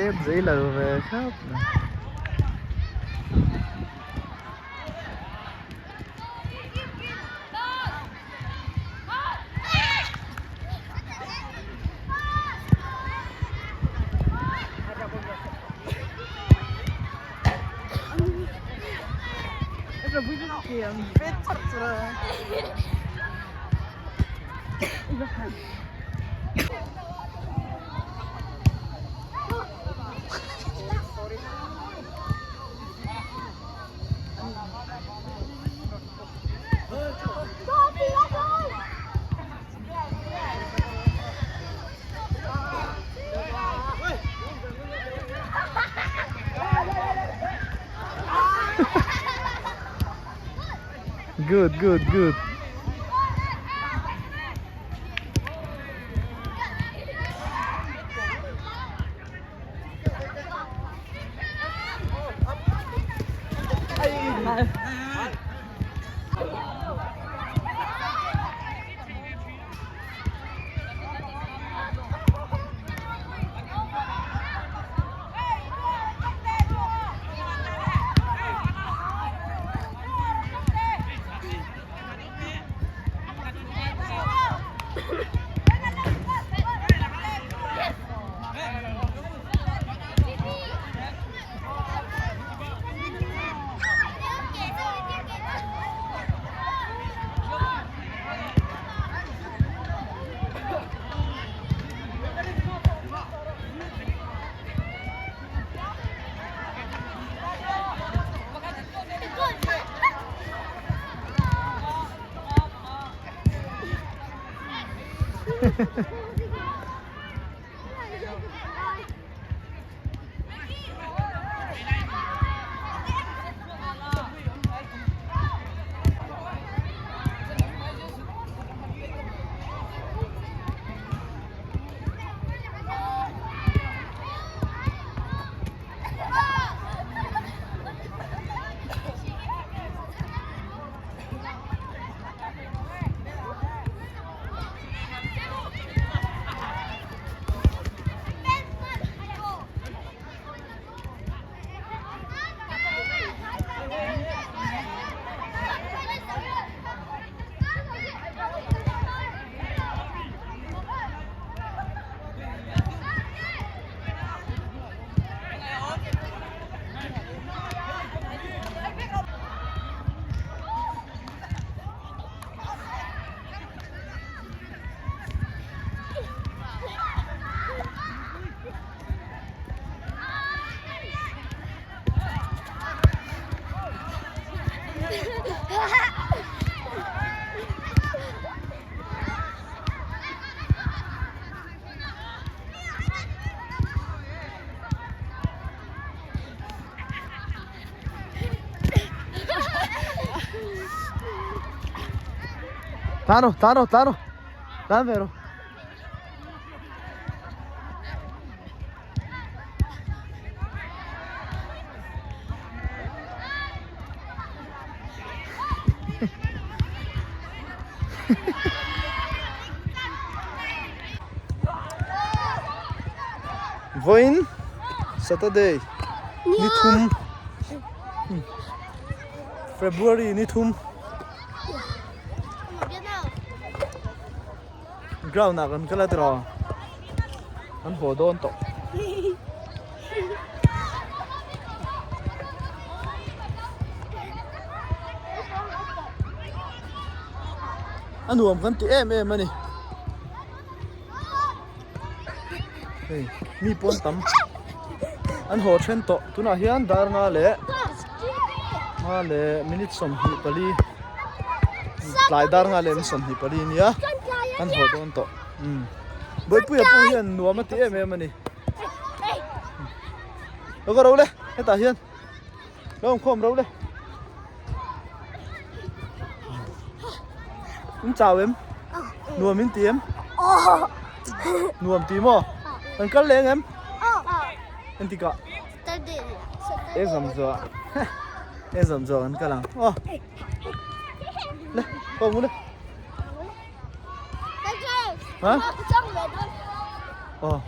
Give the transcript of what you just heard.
Step zei lo ve khap mai. Good, good, good. Tlan rawh tlan rawh tlan rawh tlan ve rawh. Vawiin Saturday ni thum February ni thum ground ah kan kal a tiraw kan haw dawn tawh. A nuam kan ti em em a ni hei mi pawn tam an haw then tawh tunah hian dar nga leh nga leh minute 24 tlai dar nga leh minute 24 ania an haw dawn tawh umm Bawipuia pawh hian nuam a ti em em a ni lo ka ro le hetah hian lo awm khawm ro le in chau em nuam in ti em nuam ti maw kan kal leng em entika e zam zuah e zam zuah kan kal ang aw le ko mu le Hả? Ờ.